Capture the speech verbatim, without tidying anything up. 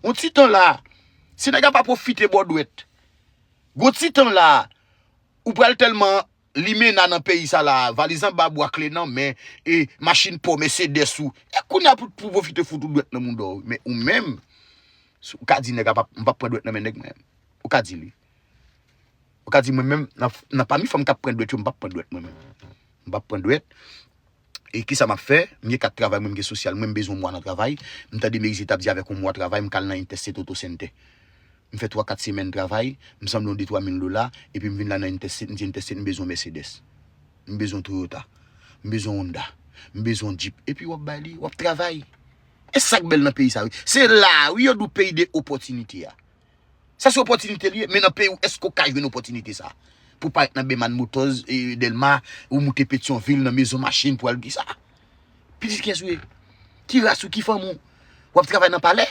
yon ti tan la, si nèg la pa pwofite ba w dwèt, gon ti tan la, ou pral tèlman limena nan peyi sa la, valiz anba bwa, kle nan men, e machin pa w, Mercedes ou. E kounye a pou, pou pwofite fout ou dwèt nan mouda w. Men ou menm, si w ka di nèg la, m p ap pran dwèt nan men nèg mwen. Ou ka di li. Ou ka di mwen menm, nan, nan pami fanm k ap pran dwèt yo, m p ap pran dwèt mwen menm. M p ap pran dwèt. E kisa m ap fè? M gen kat travay mwen, m gen sosyal mwen, m bezwen yon mwa nan travay. M tande Merize t ap di avèk yon mwa travay, m k al nan Interstate Auto Center. M fè twa kat semèn travay, m sanble yon de twa mil dola, epi m vin la nan Interstate, m di Interstate, m bezwen Mercedes. M bezwen Toyota. M bezwen Honda. M bezwen Jeep. Epi w ap bay li, w ap travay. E sa k bèl nan peyi sa, wi. Se la, wi, yo di w peyi de opòtinite a. Sa se opòtinite li ye, men nan peyi w, èske w ka jwenn opòtinite sa? Pou parèt nan Beman Motors, e, Dèlma, ou moute Petyonvil nan mezon machin pou al kisa? Pitit kiyès ou ye? Ki ras ou, ki fanmi w? W ap travay nan palè?